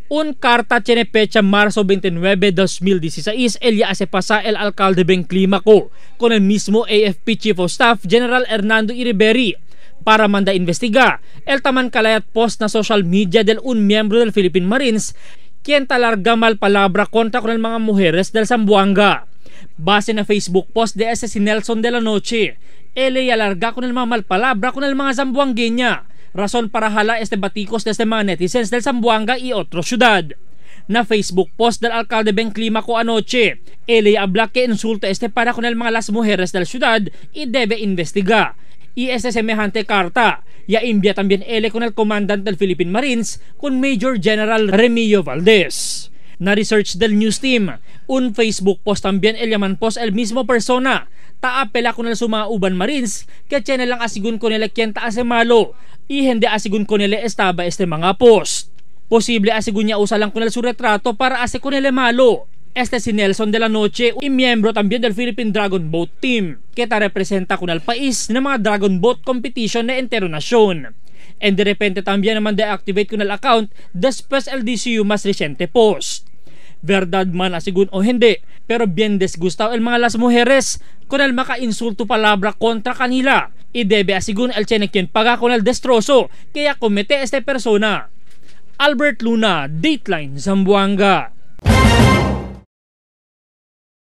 Un carta tiene fecha marzo 29, 2016, el ya hace pasa el alcalde Ben Climaco con el mismo AFP Chief of Staff General Hernando Iriberri para manda investiga el taman kalayat post na social media del un miembro del Philippine Marines quien talarga mal palabra kontra con el mga mujeres del Zamboanga. Base na Facebook post de ese si Nelson de la Noche, él alarga con el mga mal palabra con el mga zamboangueña. Razón para hala este batikos desde mga netizens del Zamboanga y otro ciudad. Na Facebook post del alcalde Ben Climaco anoche, él habla que insulta este para con el mga las mujeres del ciudad y debe investigar. Y este semejante carta, ya envía también él con el comandante del Philippine Marines, con Major General Remillo Valdez. Na research del news team, un Facebook post también el llaman post el mismo persona, taapela con el suma uban Marines, que tiene lang asigun con el quien ta hace malo, y hindi asigun con el estaba este mga post. Posible asigun niya usa lang con el su retrato para hace con el malo. Este si Nelson de la Noche y miembro también del Philippine Dragon Boat Team, que ta representa con el país ng mga Dragon Boat Competition na entero nasyon. And de repente también naman deactivate con el account después el DCU mas reciente post. Verdad man asigun o hindi, pero bien disgustado el mga las mujeres con el maka-insulto palabra kontra kanila. Y debe asigun el tiene quien paga con el destrozo que ya comete esta persona. Albert Luna, Dateline, Zamboanga.